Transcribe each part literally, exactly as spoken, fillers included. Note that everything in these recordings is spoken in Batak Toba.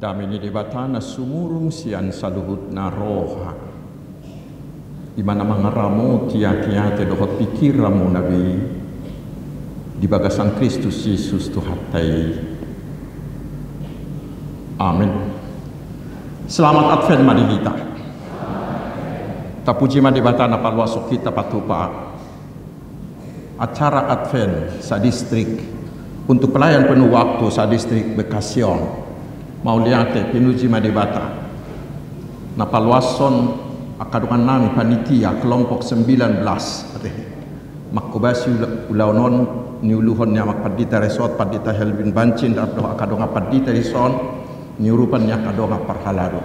Dame ni Debata na sumurung sian saluhutna roha, i ma na mangaramoti ateate dohot pingkiranmuna be di bagasan Kristus Jesus Tuhanta i. Amen. Selamat Advent ma di hita. Tapuji ma Debata na paluashon hita patupa acara Advent sadistrik untuk pelayan penuh waktu sadistrik Bekasi on. Mauliate, pinuji ma Debata na paluashon angka dongannami panitia kelompok sembilan belas ate. Manghobasi ula-, ulaon on niuluhon ni Amang Pandita Resort, Pandita Helvin Bancin, rap dohot angka dongan pandita dison, niurupan ni angka dongan parhalado.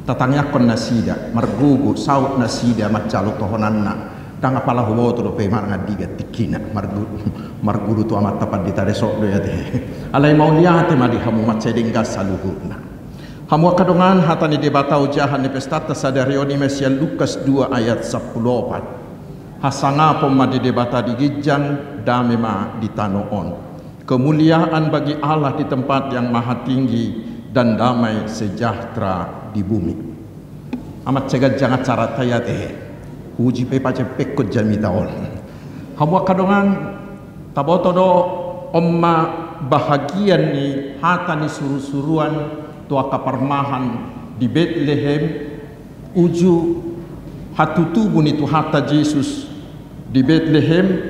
Tatangiangkon nasida, margogo saut nasida manjalo tohonanna. Ndang apala huboto dope manang andigan tingkina, margu-, marguru tu amanta Pandita Resort do i ate. Alai mauliate ma di hamu mansai denggan saluhutna. Hamu angka dongan, hata ni Debata ojahan ni pestanta sadari on i ma sian Lukas dua ayat sampulu opat. Hasangapon ma di Debata di ginjang, dame ma di tano on. Kemuliaan bagi Allah di tempat yang maha tinggi dan damai sejahtera di bumi. Amat sai ganjang acaranta i ate. Uji pe paceppekkon jamita on. Hamu angka dongan, taboto do on ma bahagian ni hata ni surusuruan tu angka parmahan di Betlehem, uju hatutubu ni Tuhanta Jesus di Betlehem,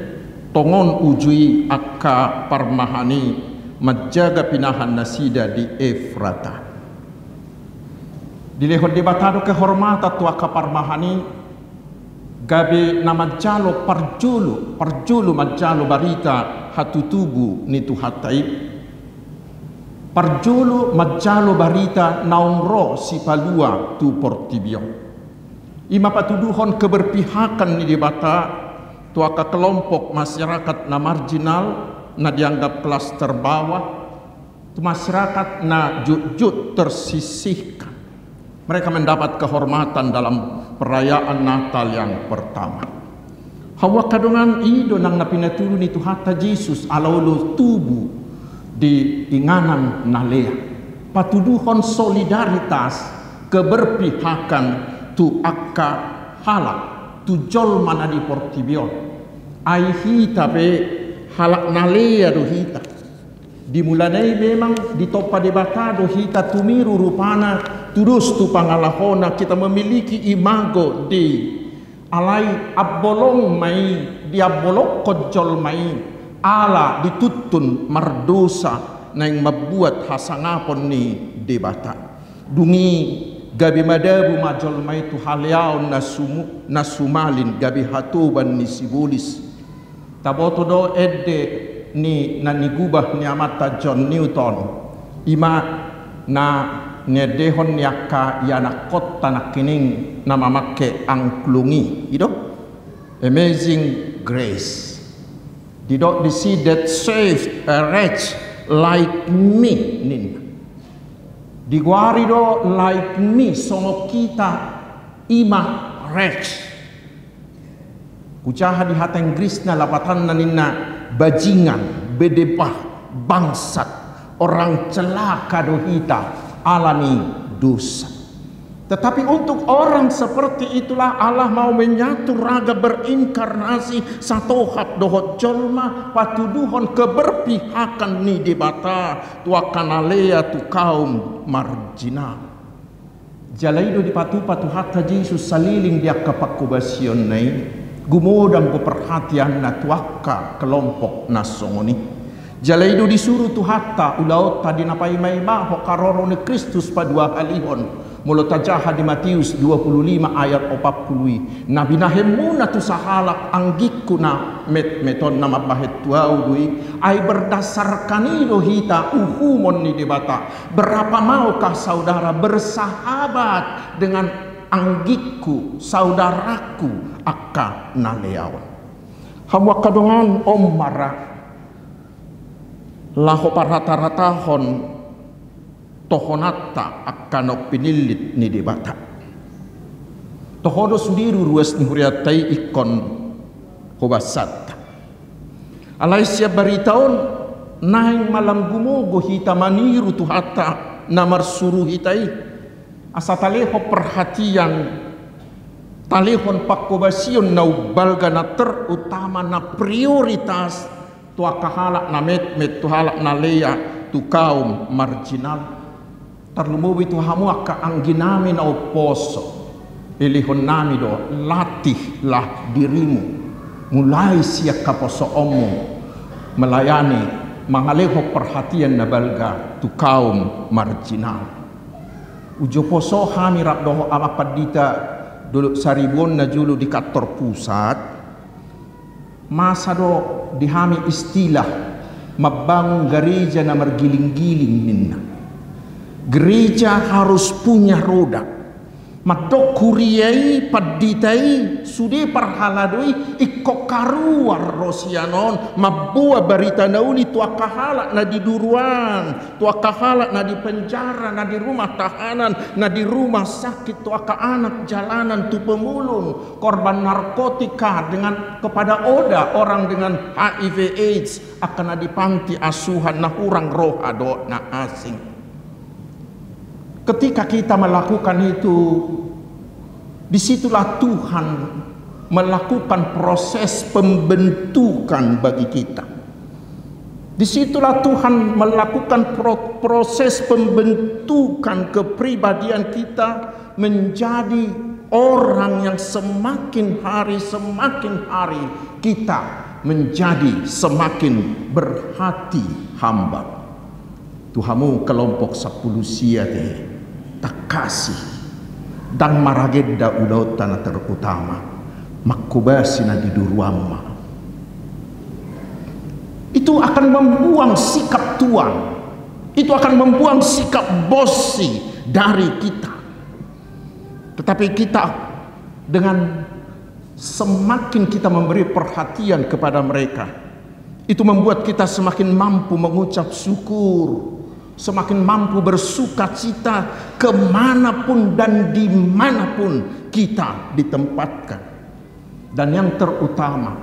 tongon uju i angka parmahan i manjaga pinahan nasida di Efrata. Dilehon Debata do kehormatan tu angka parmahan i, gabe na manjalo parjolo, parjolo manjalo barita hatutubu ni Tuhanta i. Parjolo manjalo barita naung ro Sipalua tu portibi on. I ma patuduhon keberpihakan ni Debata tu angka kelompok masyarakat na marginal, na dianggap kelas terbawah, tu masyarakat na jotjot tersisihkan. Mereka mendapat kehormatan dalam perayaan Natal yang pertama. Hamu angka dongan, i do nang na pinatudu ni Tuhanta Jesus ala olo tubu di inganan na lea. Patuduhon solidaritas, keberpihakan tu angka halak, tu jolma na di portibi on. Ai hita pe halak na lea do hita. Di mulana i memang ditompa Debata do hita tumiru rupana, tudos tu pangalahona, kita memiliki imago Dei. Alai ambolong ma i, diambolongkon jolma i, ala dituntun mardosa naeng mambuat hasangapon ni Debata. Dung i gabe madabu ma jolma i tu haleaon na sumu-, na sumalin, gabe hatoban ni sibolis. Taboto do ende ni na nigubah ni amanta John Newton, i ma na niendehon ni angka ianakhonta nangkining na mamangke angklung i, i do? Amazing Grace. Didok disi, "That saved a wretch like me," ninna. Digoari do like me, songon hita, i ma wretch. Hujaha di hata Inggrisna lapatanna ninna bajingan, bedebah, bangsat, orang celaka do hita ala ni dosa. Tetapi untuk orang seperti itulah Allah mau menyatu raga, berinkarnasi, satohap dohot jolma, patuduhon keberpihakan ni Debata tu angka na lea, tu kaum marginal. Jala i do dipatupa Tuhanta Jesus saleleng di angka panghobasionna i, gumodang do perhatianna tu angka kelompok na songon i. Jala i do disuru Tuhanta ulaonta di na paimaimahon haroro ni Kristus paduahalihon, molo tajaha di Matius dua puluh lima ayat opat puluh i, na binahenmuna tu sahalak anggingku na metmet on, na mambahen tu ahu do i, ai berdasarkan i do hita uhumon ni Debata. Berapa maukah saudara bersahabat dengan anggingku, saudaraku, angka na lea on? Hamu angka dongan, on ma ra laho parhataratahon tohonanta angka na pinillit ni Debata. Toho do sudiru ruas ni hurianta i ingkon hobasanta. Alai sian barita on, naeng ma lam gumogo hita maniru Tuhanta, na marsuru hita i, asa talehon perhatian, talehon pangkobasion na umbalga, na terutama, na prioritas tu angka halak na metmet, tu halak na lea, tu kaum marginal. Tarlumobi tu hamu angka angginami na umposo, lehonnami do, latihlah dirimu mulai sian haposoonmu melayani, mangalehon perhatian na balga tu kaum marginal. Uju poso hami rap dohot Amang Pandita Dolok Saribu on na jolo di kantor pusat, masa do di hami istilah mambangun gareja na margiling-giling ninna. Gereja harus punya roda. Mandok huria i, pandita i, sude parhalado i, ingkon karuar ro sian on, mamboan barita na uli tu angka halak na di duru an, tu angka halak na di penjara, na di rumah tahanan, na di rumah sakit, tu angka anak jalanan, tu pemulung, korban narkotika, dengan kepada oda orang dengan H I V AIDS, angka na di panti asuhan, na hurang roha dohot na asing. Ketika kita melakukan itu, disitulah Tuhan melakukan proses pembentukan bagi kita. Disitulah Tuhan melakukan pro-, proses pembentukan kepribadian kita menjadi orang yang semakin hari, semakin hari kita menjadi semakin berhati hamba. Tu hamu kelompok sampulu sia, tangkasi, ndang maragenda ulaonta na terutama, mangkobasi na di duru an ma. Itu akan membuang sikap tuang. Itu akan membuang sikap bosi dari kita. Tetapi kita, dengan semakin kita memberi perhatian kepada mereka, itu membuat kita semakin mampu mengucap syukur, semakin mampu bersukacita kemanapun dan dimanapun kita ditempatkan. Dan yang terutama,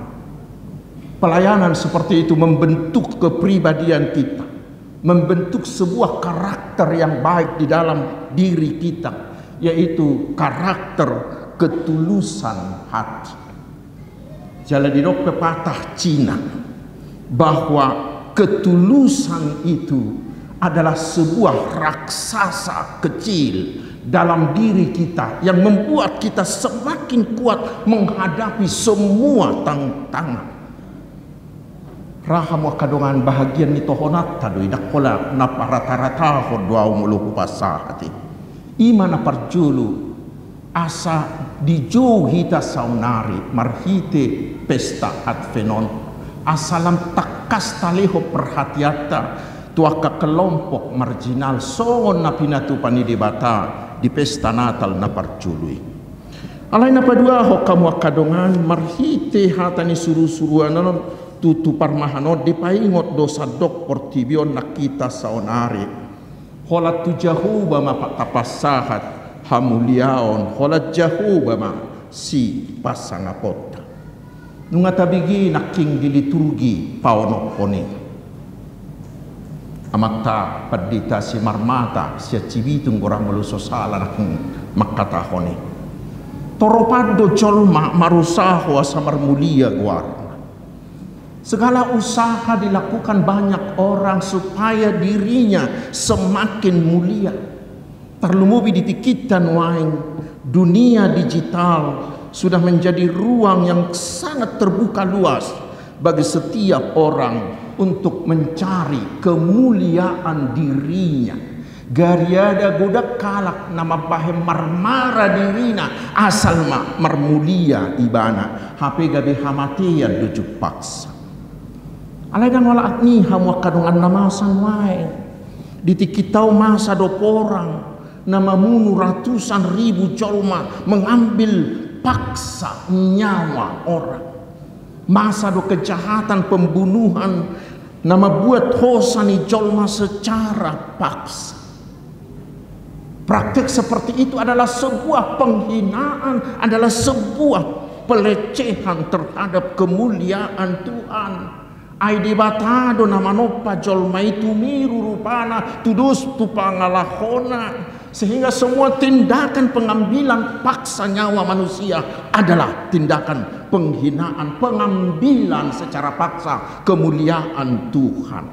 pelayanan seperti itu membentuk kepribadian kita, membentuk sebuah karakter yang baik di dalam diri kita, yaitu karakter ketulusan hati. Jala didok pepatah Cina bahwa ketulusan itu adalah sebuah raksasa kecil dalam diri kita yang membuat kita semakin kuat menghadapi semua tantangan. Ra hamu angka dongan, bahagian ni tohonanta do i, ndang pola na parata-ratahon do ahu molo hupasahat i. I ma na parjolo, asa dijou hita saonari marhite pesta Advent on, asa lam tangkas talehon perhatianta tu angka kelompok marginal songon na pinatupa ni Debata di pesta Natal na parjolo i. Alai na paduahon hamu angka dongan, marhite hata ni suru-suruan on, tutu parmahan on dipaingot do sandok portibi on nang hita saonari. Holan tu Jahowa ma pa-, tapasahat hamuliaon, holan Jahowa ma sipasangaponta. Nunga tabege nangkin di liturgi paonomhon i. Amanta Pandita Simarmata sian Cibitung, gorang molo so sala, nangkin mangkatahon i. Toropan do jolma marusaho asa marmulia goarna. Segala usaha dilakukan banyak orang supaya dirinya semakin mulia. Tarlumobi di tingkinta nuaeng, dunia digital sudah menjadi ruang yang sangat terbuka luas bagi setiap orang untuk mencari kemuliaan dirinya. Gariada godang halak na mambahen marmara dirina asal ma marmulia ibana, hape gabe hamatean do jumpangsa. Alai ndang olat ni hamu angka dongan na masa nuaeng. Di tingkinta on masa do porang na mamunu ratusan ribu jolma, mengambil paksa nyawa orang. Masa do kejahatan pembunuhan na mambuat hosa ni jolma secara paksa. Praktek seperti itu adalah sebuah penghinaan, adalah sebuah pelecehan terhadap kemuliaan Tuhan. Ai Debata do na manompa jolma i tumiru rupana, tudos tu pangalahona, sehingga semua tindakan pengambilan paksa nyawa manusia adalah tindakan penghinaan, pengambilan secara paksa kemuliaan Tuhan.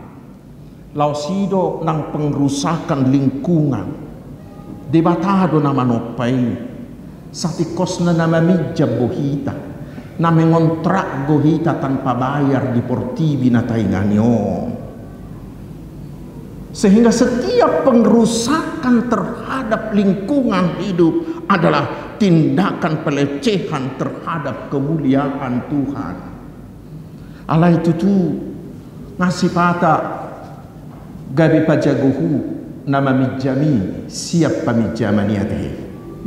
Laos i do nang pengrusakan lingkungan. Debata do na manompa i. Satingkosna na maminjam do hita, na mengontrak do hita tanpa bayar di portibi na tainga ni on. Sehingga setiap pengrusakan terhadap lingkungan hidup adalah tindakan pelecehan terhadap kemuliaan Tuhan. Alai tutu, nga sipata gabe pajagohu na maminjam i sian paminjaman i ate.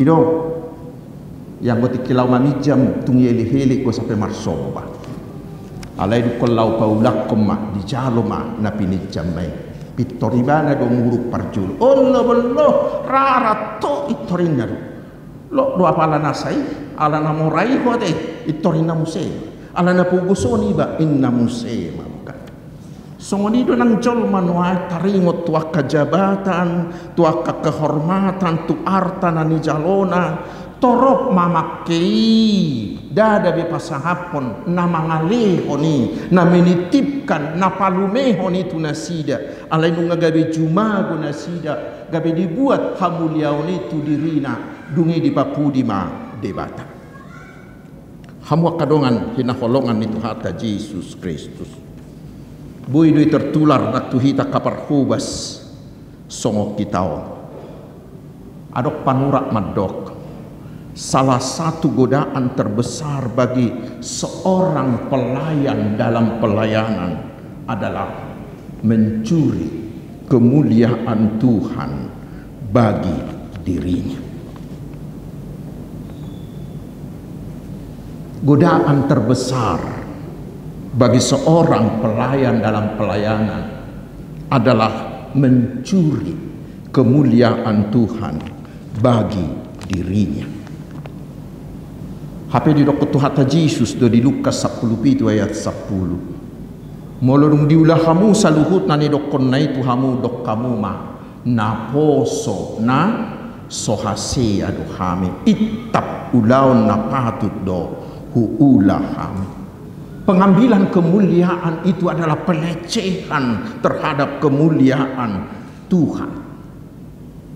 I do, ianggo tingki laho maminjam tung ielek-elek do sampe marsomba. Alai dungkon laho paulakkon ma, dijalo ma na pininjamna i. Pintor ibana do muruk parjolo. Olo bollo, rara to intor inna do. Lo do apala na sai, ala na mora i ho ate, intor inna muse. Ala na pogos on iba, inna muse ma bukan. Songon i do nang jolma nuaeng taringot tu angka jabatan, tu angka kehormatan, tu arta na nijalona, torop mamangke i, ndada be pasahaphon, na mangalehon i, na menitipkan, na palumehon i tu nasida, alai nunga gabe jumago nasida, gabe dibuat hamuliaon i tu dirina, dung i dipapudi ma Debata. Hamu angka dongan hinaholongan ni Tuhanta Jesus Kristus. Boi do i tertular nang tu hita angka parhobas songon hita on. Adong panurat mandok, salah satu godaan terbesar bagi seorang pelayan dalam pelayanan adalah mencuri kemuliaan Tuhan bagi dirinya. Godaan terbesar bagi seorang pelayan dalam pelayanan adalah mencuri kemuliaan Tuhan bagi dirinya. Hape didokkon Tuhanta Jesus do di Lukas sampulu pitu ayat sampulu. Molo dung diula hamu saluhutna nidokkonna i tu hamu, dok hamu ma, naposo na so hasea do hami. Intap ulaon na patut do huula hami. Pengambilan kemuliaan itu adalah pelecehan terhadap kemuliaan Tuhan.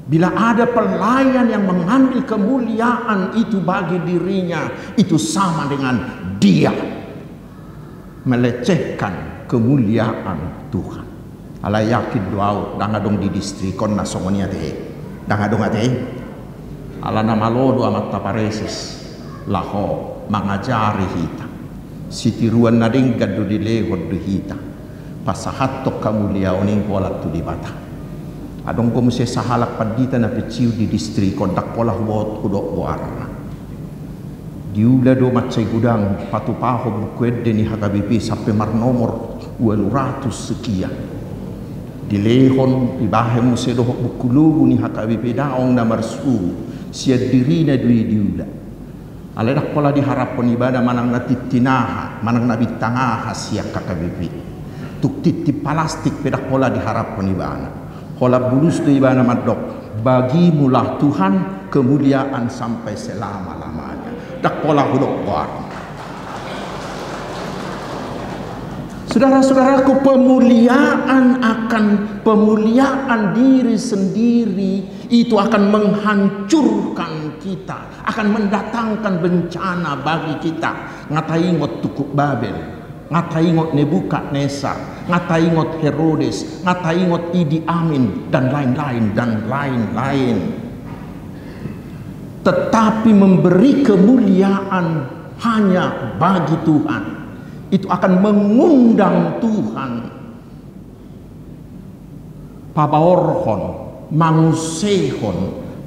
Bila ada pelayan yang mengambil kemuliaan itu bagi dirinya, itu sama dengan dia melecehkan kemuliaan Tuhan. Alai yakin do ahu, ndang adong di distrik on na songon i ate. Ndang adong ate. Ala na malo do amanta pareses laho mangajari hita. Sitiruan na denggan do dilehon di hita. Pasahathon hamuliaon i holan tu Debata. Adong do muse sahalak pandita na pensiun di distrik on, ndang pola huboto, hudok goarna. Diula do mansai godang patupahon buku ende ni H K B P sampe marnomor ualu ratus sekian. Dilehon, dibahen muse dohot buku logu ni H K B P, daong na marsuru, sian dirina do i diula. Alai ndang pola diharaphon ibana manang na tintin aha, manang na bintang aha sian H K B P. Tung tintin palastik pe ndang pola diharaphon ibana. Holan bulus do ibana mandok, bagimulah Tuhan kemuliaan sampai selama-lamanya. Ndang pola hudok goarna. Saudara-saudaraku, pemuliaan akan, pemuliaan diri sendiri itu akan menghancurkan kita, akan mendatangkan bencana bagi kita. Nga taingot Tukuk Babel, nga taingot Nebukadnesar, nga taingot Herodes, nga taingot Idi Amin, dan lain-lain, dan lain-lain. Tetapi memberi kemuliaan hanya bagi Tuhan, itu akan mengundang Tuhan pabaorhon, mangusehon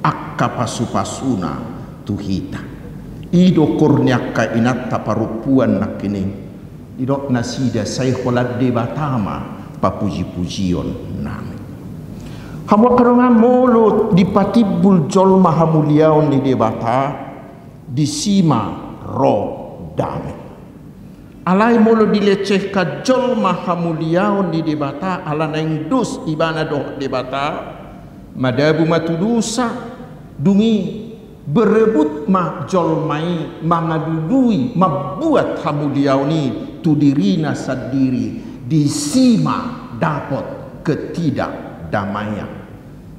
angka pasupasuna tu hita. I do ukur ni angka inanta parompuan nangkining, didok nasida, sai holan Debata ma papujipujionnami. Hamu angka dongan, molo dipatimbul jolma hamuliaon ni Debata, disi ma ro dame. Alai molo dilecehkan jolma hamuliaon ni Debata ala naeng dos ibana dohot Debata, madabu ma tu dosa, dung i berebut ma jolma i mangalului, mambuat hamuliaon i tu dirina sandiri, disi ma dapot ketidakdamaian.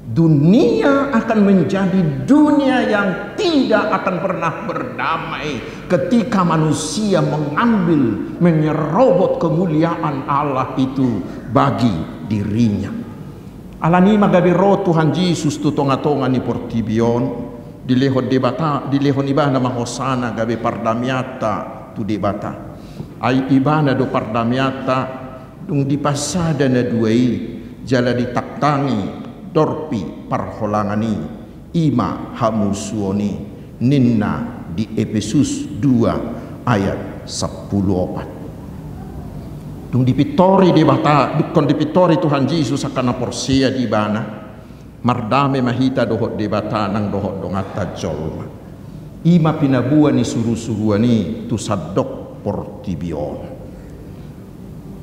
Dunia akan menjadi dunia yang tidak akan pernah berdamai ketika manusia mengambil, menyerobot kemuliaan Allah itu bagi dirinya. Alani i ma gabe ro Tuhan Jesus tu tongatonga ni portibi on, dilehon Debata, dilehon ibana ma hosana gabe pardameanta tu Debata. Ai ibana do pardameanta, dung dipasada na dua i, jala ditangtangi dorpi parholangan i, i ma hamusuon i, ninna di Epesus dua ayat sampulu opat. Dung dipintori Debata, dungkon dipintori Tuhan Jesus angka na porsea di ibana, mardame ma hita dohot Debata nang dohot donganta jolma. I ma pinaboa ni surusuruan i tu sandok portibi on.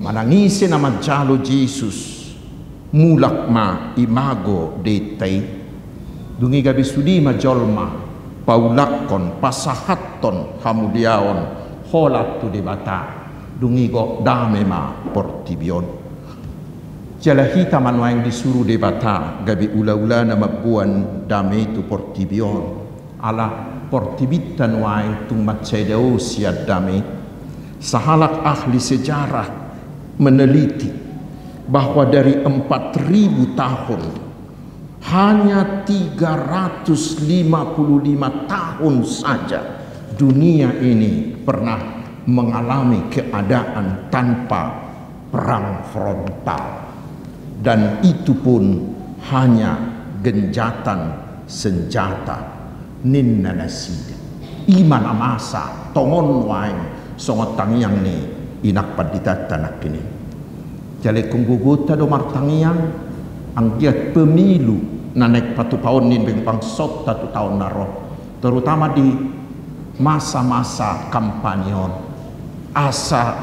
Manang ise na manjalo Jesus, mulak ma imago denta i. Dung i gabe sude ma jolma paulakkon, pasahathon hamuliaon holan tu Debata. Dung i gok dame ma portibi on. Jala hita ma nuaeng disuru Debata gabe ulaulana mamboan dame i tu portibi on. Ala portibinta nuaeng tung mansai dao sian dame i. Sahalak ahli sejarah meneliti bahwa dari empat ribu tahun, hanya tiga ratus lima puluh lima tahun saja dunia ini pernah mengalami keadaan tanpa perang frontal, dan itu pun hanya gencatan senjata, ninna nasida. I ma na masa tongon nuaeng songon tangiang ni inang panditanta nangkining. Jala ingkon gogonta do martangiang anggiat pemilu na naeng patupaon ni bangsonta tu taon na ro, terutama di masa-masa kampanye on, asa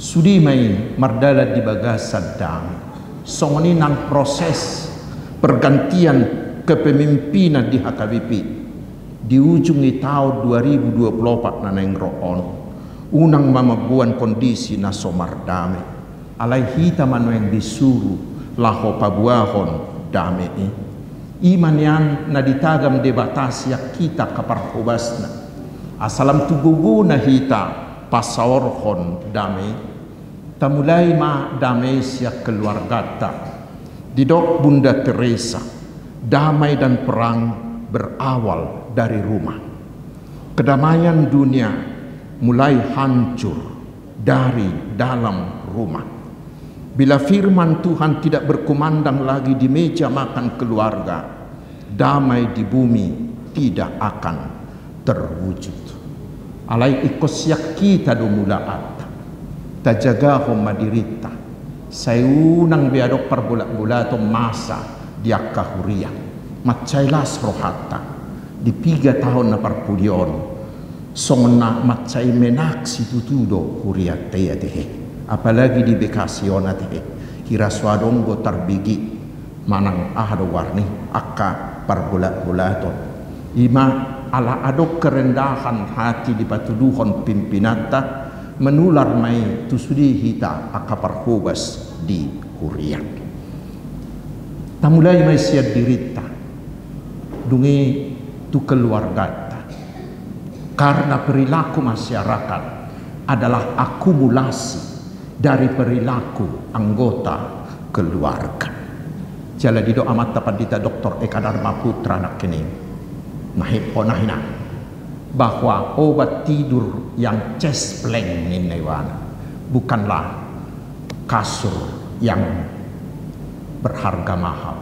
sude ma i mardalan di bagasan dame. Songon i nang proses pergantian kepemimpinan di H K B P di ujung ni taon dua ribu dua puluh opat na naeng ro on, unang ma mamboan kondisi na so mardame. Alai hita ma nuaeng disuru laho paboahon dame i. I ma nian na ditagam Debata sian hita angka parhobasna, asa lam tu gogona hita pasaorhon dame i. Tamulai ma dame i sian keluarganta. Didok Bunda Teresa, damai dan perang berawal dari rumah. Kedamaian dunia mulai hancur dari dalam rumah. Bila firman Tuhan tidak berkumandang lagi di meja makan keluarga, damai di bumi tidak akan terwujud. Alai ingkon sian hita do mulaanta. Tajagahon ma dirinta. Sai unang be adong parbolatbolaton masa di angka huria. Mansai las rohanta di piga taon na parpudi on. Songon na mansai menak situtu do hurianta i atehe. Apalagi di Bekasi on atehe. Hira so adong do tarbege manang aha do warni angka parbolatbolaton. I ma ala adong kerendahan hati dipatuduhon pimpinanta, menular ma i tu sude hita angka parhobas di huria. Tamulai ma i sian dirinta, dung i tu keluarganta. Karena perilaku masyarakat adalah akumulasi dari perilaku anggota keluarga. Jala didok amanta Pandita Doktor Eka Dharma Putra nangkining, na hepona hinan, bahwa obat tidur yang cespleng, ninna ibana, bukanlah kasur yang berharga mahal,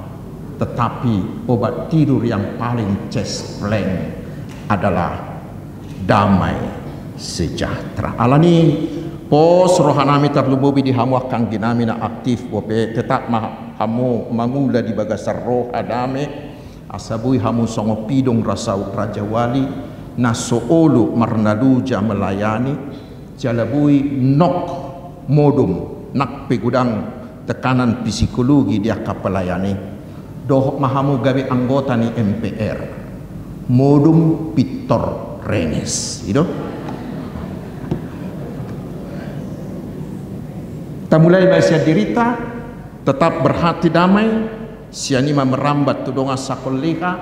tetapi obat tidur yang paling cespleng adalah damai sejahtera. Alani i, pos rohanami tarlumobi di hamu angka angginami na aktif, bope tetap ma hamu mangula di bagasan roha dame, asa boi hamu songon pidong rasau rajawali na so olo marnaloja melayani, Jala boi nok modom, nang pe godang tekanan psikologi di angka pelayan i, dohot ma hamu gabe anggota ni M P R. Modom pintor remes, i do. Tamulai ma sian dirinta, tetap berhati damai, sian i ma merambat tu dongan sakoleha,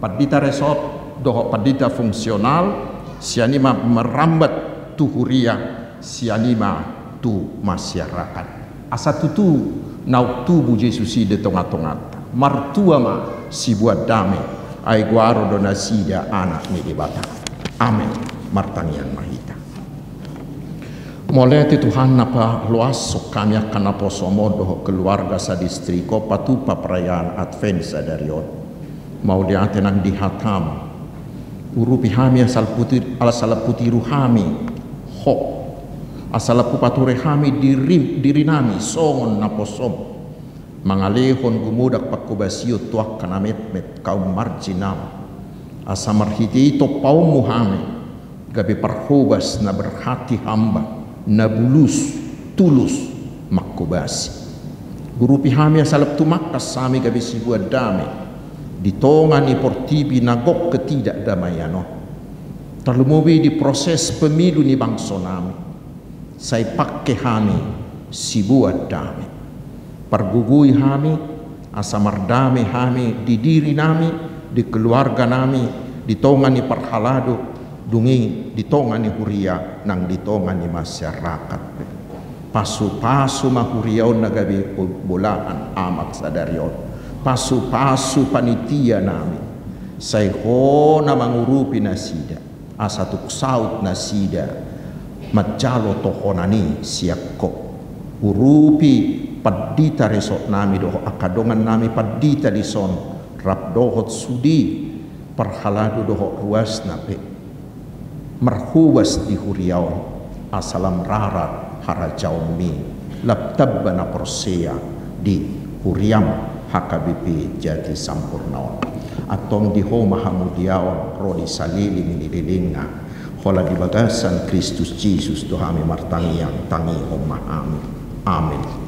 pandita resort dohot pandita fungsional, sian i ma merambat tu huria, sian i ma tu masyarakat. Asa tutu naung tubu Jesus i di tonga-tonganta. Martua ma siboan dame, ai goaron do nasida anak ni Debata. Amen. Martangiang ma hita. Mauliate Tuhan na paloashon hami angka naposom on dohot keluarga sadistrik on patupa perayaan Advent sadari on. Mauliate nang di hatam. Urupi hami asa lampu ti-, asa lampu tiru hami Ho. Asa lampu pature hami diri, diri nami songon naposom. Mangalehon gumodang panghobasion tu angka na metmet kaum marginal. Asa marhite i tompaonmu hami gabe parhobas na berhati hamba, na bulus, tulus, manghobasi. Urupi hami asa lam tumangkas hami gabe siboan dame di tonga ni portibi na gok ketidakdamaian on. Tarlumobi di proses pemilu ni bangso nami. Sai pangke hami siboan dame. Pargogoi hami, asa mardame hami di diri nami, di keluarga nami, di tonga ni parhalado, dung i di tonga ni huria, nang di tonga ni masyarakat. Pasupasu ma huria on na gabe bolahan Amang sadari on. Pasupasu panitia nami. Sai Ho na mangurupi nasida. Asa tung saut nasida manjalo tohonan i sian Ho. Urupi pandita resort nami dohot angka dongan nami pandita dison, rap dohot sude parhalado dohot ruasna pe. Marhobas di huria on, asa lam rarat harajaonmi, lam tamba na porsea di huriam H K B P Jati Sampurna on. Antong di Ho ma hamuliaon ro di saleleng ni lelengna, holan di bagasan Kristus Jesus do hami martangiang, tangihon ma hami. Amen.